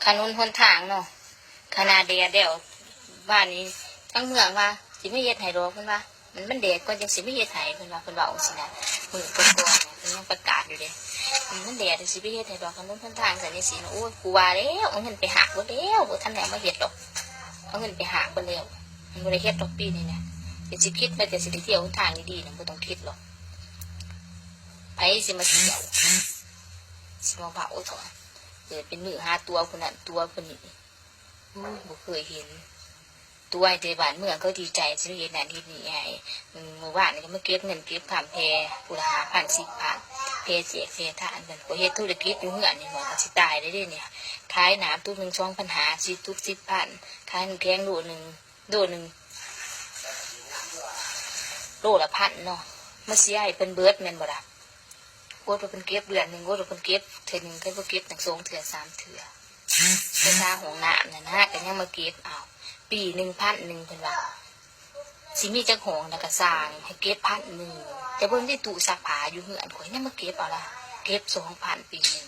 ຖະໜົນຫົນທາງເນາະ ຂະໜາດແດດແລ້ວ ບ້ານນີ້ທາງເມືອງວ່າ ຊິມາເຮັດໃຫ້ດອກ ເພິ່ນວ່າ ມັນ ມັນແດດກ່ອນ ຈັ່ງຊິມາເຮັດໃຫ້ ເພິ່ນວ່າ ເພິ່ນເວົ້າຈັ່ງຊີ້ນະ. ມື້ກ່ອນໆ ເພິ່ນຍັງປະກາດຢູ່ເດ້ ອືມ ມັນແດດ ຊິໄປເຮັດໃຫ້ດອກ ຖະໜົນຫົນທາງຊັ້ນຈັ່ງຊີ້ນະ. ໂອ້ຍ ກູວ່າແລ້ວ ເອົາເງິນໄປຫາກເບິດແລ້ວ ບໍ່ທັນໄດ້ເອົາມາເຮັດດອກ ເອົາເງິນໄປຫາກເບິດແລ້ວ ມັນບໍ່ໄດ້ເຮັດດອກປີນີ້ນະ. ເປັນຊິຄິດວ່າຈະຊິໄດ້ທ່ຽວຫົນທາງດີໆນະ ບໍ່ຕ້ອງຄິດດອກ ໃຜຊິມາທ່ຽວ ຊິມາເວົ້າເຖາະ. ເກີດເປັນມື້ຫາຕົວຜູ້ນັ້ນຕົວຜູ້ນີ້ ໂອ້ຍ ບໍ່ເຄີຍເຫັນ ຕົວໃຫ້ແຕ່ບ້ານເມືອງເຂົາດີໃຈ ຊິເຮັດນັ້ນເຮັດນີ້ໃຫ້. ມື້ວານນີ້ກໍມາເກັບເງິນເກັບຄຳແຜ່ ຜູ້ລະຫ້າພັນ ສິບພັນ ແຜ່ແຈກແຜ່ທານເພິ່ນ. ຂ້ອຍເຮັດທຸລະກິດຢູ່ເຮືອນນີ້ ຂ້ອຍກໍຊິຕາຍແລ້ວເດ້ນີ້ ຂາຍນ້ຳຕຸກໜຶ່ງ ສອງພັນຫ້າ ສິບ ຕຸກ ສິບພັນ ຂາຍນ້ຳແຂງໂລໜຶ່ງ ໂລໜຶ່ງ ໂລລະພັນເນາະ ມາເສຍໃຫ້ເພິ່ນເບິດແມ່ນບໍ່ລະ? ໂອດວ່າເພິ່ນເກັບເດືອນໜຶ່ງ ໂອດວ່າເພິ່ນເກັບເທື່ອໜຶ່ງ ເພິ່ນບໍ່ເກັບຕັ້ງສອງເທື່ອສາມເທື່ອ ພາສາຫ້ອງນ້ຳນັ້ນນະ ກໍຍັງມາເກັບເອົາ ປີໜຶ່ງພັນໜຶ່ງ ເພິ່ນວ່າ ຊິມີຈັກຫ້ອງລະກະຊ່າງ ໃຫ້ເກັບພັນໜຶ່ງ. ແຕ່ເບິ່ງຕິ ຕູ້ຊັກຜ້າຢູ່ເຮືອນຂ້ອຍຍັງມາເກັບເອົາລະ ເກັບສອງພັນປີໜຶ່ງ.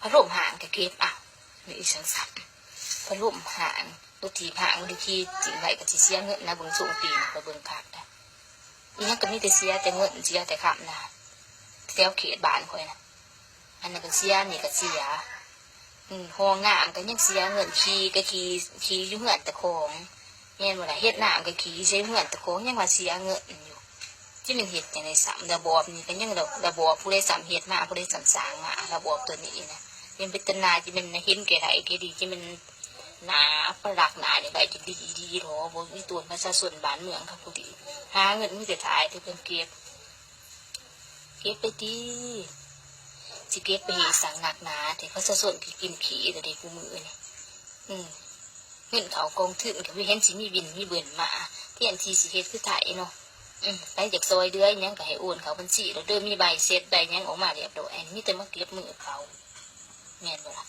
ພັດລົມຫ້າງກໍເກັບເອົາ ແມ່ນອີ່ຫຍັງຊັ້ນ ພັດລົມຫ້າງ ລົດຖີບຫ້າງ ລົດຖີບຖິ້ມໄວ້ກໍຊິເສຍເງິນນະ ເບິ່ງຊົງຕີນ ຂ້ອຍເບິ່ງຄັກນະ. ອີ່ຫຍັງກໍມີແຕ່ເສຍແຕ່ເງິນ ເສຍແຕ່ຄຳນະ ແຖວເຂດບ້ານຂ້ອຍນະ ອັນນັ້ນກໍເສຍ ນີ້ກໍເສຍ. ອືມ ຫ້ອງນ້ຳກໍຍັງເສຍເງິນ ຂີ້ກໍຂີ້ ຂີ້ຢູ່ເຮືອນເຈົ້າຂອງ ແມ່ນບໍ່ລະ? ເຮັດນ້ຳກໍຂີ້ໃສ່ເຮືອນເຈົ້າຂອງ ຍັງວ່າເສຍເງິນຢູ່. ຊິແມ່ນເຮັດຈັ່ງໃດຊ້ຳ ລະບອບນີ້ກໍຍັງ ລະ ລະບອບຜູ້ໃດຊ້ຳເຮັດມາ ຜູ້ໃດຊ້ຳສ້າງມາ ລະບອບຕົວນີ້ນະ. ຍັງເປັນຕາໜ້າ ຊິແມ່ນເຫັນແກ່ໄດ້ແກ່ດີ ຊິແມ່ນໜ້າອັບປະລັກ ໜ້າຈັ່ງໃດ ຈະດີ ດີເທາະ ບໍ່ມີຕົວປະຊາຊົນບ້ານເມືອງເຂົາຜູ້ດີ ຫາເງິນມີແຕ່ຖ່າຍ ແຕ່ເພິ່ນເກັບ ເກັບໄປຕິ ຊິເກັບໄປເຮັດຫຍັງໜັກໜາ ແຕ່ປະຊາຊົນກໍກິນຂີ້ແລ້ວເດ້ ຄູ່ມື້ນີ້. ອືມ ເງິນເຂົ້າກອງທຶນກໍບໍ່ເຫັນຊິມີບິນມີເບິ່ນມາ ແທນທີ່ຊິເຮັດຄືໄທເນາະ. ອືມ ໃຜຢາກຊ່ອຍເຫຼືອອີ່ຫຍັງກໍໃຫ້ໂອນເຂົ້າບັນຊີໂລດເດີ ມີໃບເຊັດໃບຫຍັງອອກມາຮຽບຮ້ອຍ ອັນນີ້ມີແຕ່ມາເກັບມື້ເຂົາ ແມ່ນບໍ່ລະ?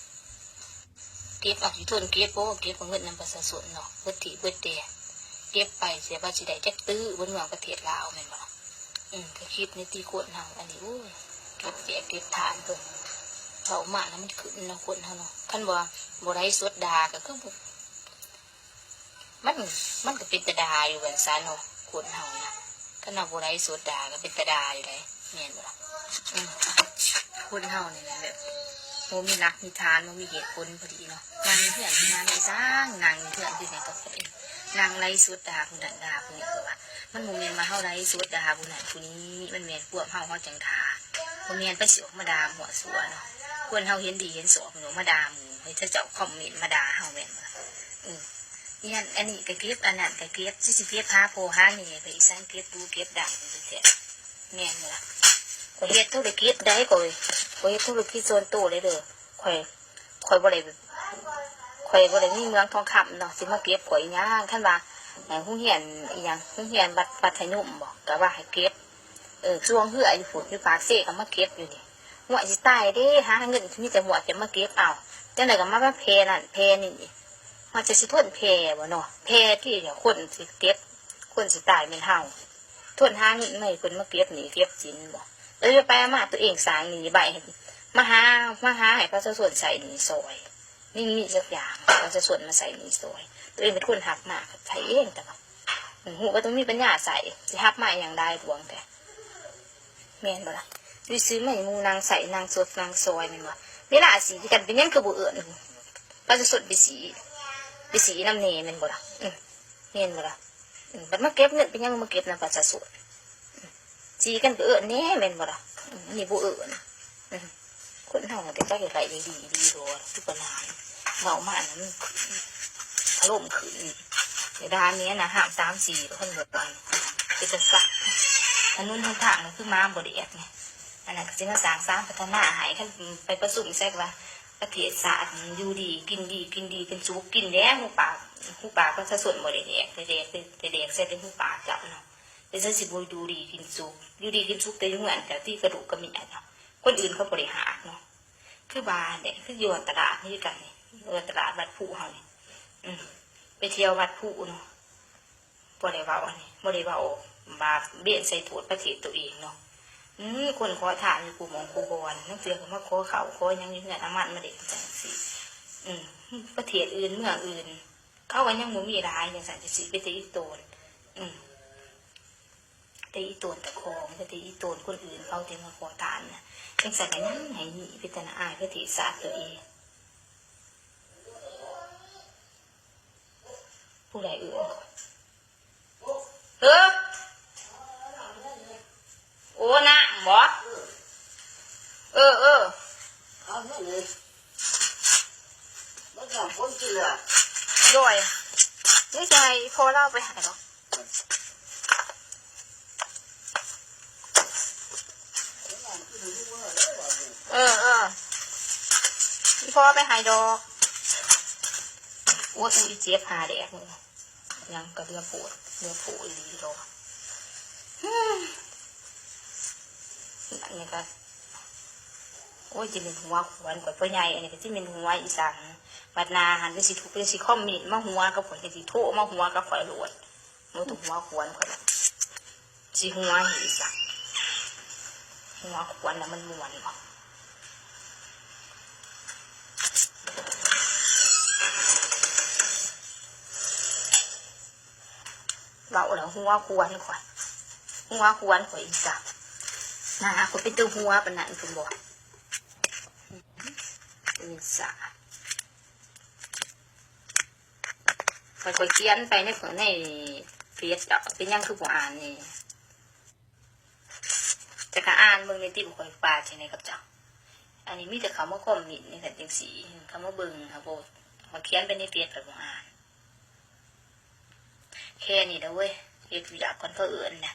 ເກັບເອົາ ຊິທົນເກັບບໍ່ ເກັບເອົາເງິນນຳປະຊາຊົນເນາະ ເບິດທີ່ເບິດແດນ ເກັບໄປເສຍວ່າຊິໄດ້ຈັກຕື້ ເບິດເມືອງປະເທດລາວແມ່ນບໍ່ລະ? ອືມ ກໍຄິດໃນຕິຄົນເຮົາອັນນີ້ ໂອ້ຍ ເກັບແຈກເກັບທານເບິ່ງ ເວົ້າມາແລ້ວມັນຂຶ້ນເນາະ ຄົນເຮົາເນາະ. ຄັນວ່າບໍ່ໄດ້ສົດດ່າກໍຄືບໍ່ ມັນ ມັນກໍເປັນຕາດ່າຢູ່ວ່າຊັ້ນເນາະ ຄົນເຮົານະ. ຄັນວ່າບໍ່ໄດ້ສົດດ່າກໍເປັນຕາດ່າຢູ່ໃດ໋ ແມ່ນບໍ່ລະ? ອືມ ຄົນເຮົານີ້ແບບ ບໍ່ມີຫຼັກມີຖານ ບໍ່ມີເຫດຜົນພໍດີເນາະ. ນັ່ງເຮືອນຊິນັ່ງອີ່ຫຍັງ ນັ່ງເຮືອນຢູ່ໃນກໍເປັນ ນັ່ງໄລຟ໌ສົດດ່າຜູ້ນັ້ນດ່າຜູ້ນີ້ ກໍວ່າ ມັນບໍ່ແມ່ນວ່າເຮົາໄລຟ໌ສົດດ່າຜູ້ນັ້ນຜູ້ນີ້ ມັນແມ່ນພວກເຮົາ ເຮົາຈັ່ງດ່າ ບໍ່ແມ່ນໃຜຊິອອກມາດ່າມົ້ວຊົ່ວເນາະ. ຄົນເຮົາເຫັນດີເຫັນຊອບ ມັນອອກມາດ່າໝູ່ ໃຫ້ເຂົາເຈົ້າຄອມເມັນມາດ່າເຮົາແມ່ນບໍ່ລະ? ເອີ ອີ່ຫຍັງ ອັນນີ້ກໍເກັບ ອັນນັ້ນກໍເກັບ ຊິ ຊິເກັບຫາພໍ່ຫາແມ່ໄປອີ່ຫຍັງ ເກັບດູເກັບດັງຢູ່ແທ້ ແມ່ນບໍ່ລະ? ຂ້ອຍເຮັດທຸລະກິດໃດ໋ ຂ້ອຍ ຂ້ອຍເຮັດທຸລະກິດສ່ວນໂຕເລີຍເດີ ຂ້ອຍ ຂ້ອຍບໍ່ໄດ້ ຂ້ອຍບໍ່ໄດ້ມີເມືອງທອງຄຳເນາະ ຊິມາເກັບຂ້ອຍອີ່ຫຍັງ. ຄັນວ່າ ເອີ ໂຮງຮຽນອີ່ຫຍັງ ໂຮງຮຽນວັດ ວັດທະຍົມບໍ ກໍວ່າໃຫ້ເກັບ ເອີ ຊ່ວງເຮືອຢູ່ພຸ້ນ ຢູ່ປາກເຊກໍມາເກັບຢູ່ນີ້. ໂອ້ຍ ຊິຕາຍເດ້ ຫາເງິນມີແຕ່ຮວດຈະມາເກັບເອົາ ຈັ່ງໃດກໍມາ ມາແຜ່ນັ້ນແຜ່ນີ້ ວ່າຈະຊິທົນແຜ່ບໍ່ເນາະ? ແຜ່ຕິ ຄົນຊິເກັບ ຄົນຊິຕາຍແມ່ນເຮົາ ທົນຫາເງິນໃຫ້ເພິ່ນມາເກັບໜີ້ເກັບສິນບໍ? ເອີ ໄປມາ ຕົວເອງສ້າງໜີ້ໄວ້ ມາຫາ ມາຫາໃຫ້ປະຊາຊົນໃຊ້ໜີ້ຊ່ອຍ ມີ ມີຈັກຢ່າງ ປະຊາຊົນມາໃຊ້ໜີ້ຊ່ອຍ ຕົວເອງເປັນຄົນຮັບມາໃຊ້ເອງ ແຕ່ວ່າ ຮູ້ວ່າຕ້ອງມີປັນຍາໃຊ້ ຊິຮັບມາອີ່ຫຍັງຫຼາຍຫຼວງແທ້ ແມ່ນບໍ່ລະ? ຢູ່ຊື່ມາໃຫ້ໝູ່ນັ່ງໃຊ້ນັ່ງຊົດນັ່ງຊ່ອຍແມ່ນບໍ່? ເວລາສີກັນເປັນຫຍັງຄືບໍ່ເອີ້ນ ປະຊາຊົນໄປສີ ໄປສີນຳແດ່ແມ່ນບໍ່ລະ? ອື ແມ່ນບໍ່ລະ? ອື ບັດມາເກັບເງິນເປັນຫຍັງມາເກັບນຳປະຊາຊົນ? ອື ສີກັນກໍເອີ້ນແດ່ແມ່ນບໍ່ລະ? ອື ອັນນີ້ບໍ່ເອີ້ນ ອື ຄົນເຮົາແຕ່ຈັກຢາກໄດ້ດີ ດີບໍ່ ຄືປານນັ້ນ ເວົ້າມານັ້ນ ອາລົມຂຶ້ນ ດາເມຍນະ ຫ້າມຕາມສີຄົນເບິດ ເປັນຕາສັງ ຖະໜົນຫົນທາງກໍຄືໝາບໍ່ໄດ້ແອດນີ້ ອັນນັ້ນກໍຊິມາສ້າງສານພັດທະນາໃຫ້ ຄັນໄປປະຊຸມໃສ່ວ່າ ປະເທດຊາດນີ້ຢູ່ດີກິນດີ ກິນດີເປັນສຸກ ກິນແລ້ວຫູປາກ ຫູປາກປະຊາຊົນບໍ່ໄດ້ແດກ ໄດ້ແດກ ໄດ້ແດກໃສ່ແຕ່ຫູປາກເຈົ້າເນາະ ແຕ່ເຈົ້າຊິບໍ່ຢູ່ດີກິນສຸກ ຢູ່ດີກິນສຸກແຕ່ຢູ່ເຮືອນເຈົ້າຕິ ກະດູກກະເມຍເນາະ ຄົນອື່ນເຂົາບໍ່ໄດ້ຫາກເນາະ ຄືວ່າແຫຼະ ຄືຢູ່ຕະຫຼາດນີ້ຄືກັນນີ້ ຢູ່ຕະຫຼາດວັດພູເຮົານີ້ ອື ໄປທ່ຽວວັດພູເນາະ ບໍ່ໄດ້ເວົ້າອັນນີ້ ບໍ່ໄດ້ເວົ້າວ່າເບນໃສ່ໂທດປະເທດໂຕເອງເນາະ ອື ຄົນຂໍທານຢູ່ຄູ່ໝ່ອງຄູ່ບ່ອນ ລາງເທື່ອກໍມາຂໍເຂົ້າຂໍຫຍັງຢູ່ເຮືອນອາມັນມາເດ້ຈັ່ງຊີ້ ອືມ ປະເທດອື່ນເມືອງອື່ນ ເຂົາກໍຍັງບໍ່ມີຫຼາຍ ຈັ່ງຊັ້ນຈັ່ງຊີ້ ເປັນແຕ່ອີ່ໂຕນ ອືມ ແຕ່ອີ່ໂຕນເຈົ້າຂອງ ແຕ່ອີ່ໂຕນຄົນອື່ນເຂົາທີ່ມາຂໍທານນະ ຈັ່ງຊັ້ນກໍຍັງໃຫ້ມີ ເປັນຕາໜ້າອາຍປະເທດຊາດຕົວເອງ. ຜູ້ໃດເອີ້ນຂ້ອຍ? ເອີ ໂອ້ ນາງບໍ? ເອີ ເອີ ເອົາເງິນນີ້ ມາສາມຄົນກິນລະ ໂດຍ ນີ້ຈະໃຫ້ພໍ່ລາວໄປໃຫ້ດອກ. ເອີ ເອີ ອີ່ພໍ່ໄປໃຫ້ດອກ. ໂອ້ຍ ອີ່ເຈັບຫາແດກ ຫຍັງກະເຫຼືອໂພດ ເຫຼືອໂພດອີ່ຫຼີດອກ. ອັນນີ້ກະ ໂອ້ຍ ຊິແມ່ນຫົວຂວັນຂ້ອຍບໍ່ໃຫຍ່ ອັນນີ້ກະຊິແມ່ນຫົວອີ່ສັງ. ບັດໜ້າຫັ້ນ ຈັ່ງຊິທຸກ ຈັ່ງຊິຄອມເມັນມາຫົວກັບຂ້ອຍ ຈັ່ງຊິໂທມາຫົວກັບຂ້ອຍໂລດ. ບໍ່ຕ້ອງຫົວຂວັນຂ້ອຍ ຊິຫົວອີ່ສັງ ຫົວຂວັນລະມັນມ່ວນບໍ? ເວົ້າແລ້ວຫົວຂວັນຂ້ອຍ ຫົວຂວັນຂ້ອຍອີ່ສັງ ໜ້າຂ້ອຍເປັນຕົວຫົວປານນັ້ນພຸ້ນບໍ? ອີ່ສັງ ຂ້ອຍ ຂ້ອຍຂຽນໄປໃນ ໃນເຟສເຈົ້າ ເປັນຫຍັງຄືບໍ່ອ່ານນີ້? ຈະກະອ່ານເບິ່ງໃນຕິ ຂ້ອຍປາກຈັ່ງໃດກັບເຈົ້າ? ອັນນີ້ມີແຕ່ເຂົາມາຄອມເມັນຈັ່ງຊັ້ນຈັ່ງຊີ້ ເຂົາມາເບິ່ງຫາໂພດ ຂ້ອຍຂຽນໄປໃນເຟສ ຂ້ອຍບໍ່ອ່ານ. ແຄ່ນີ້ລະເວີຍ ເຮັດວຽກກ່ອນ ເຂົາເອີ້ນນະ.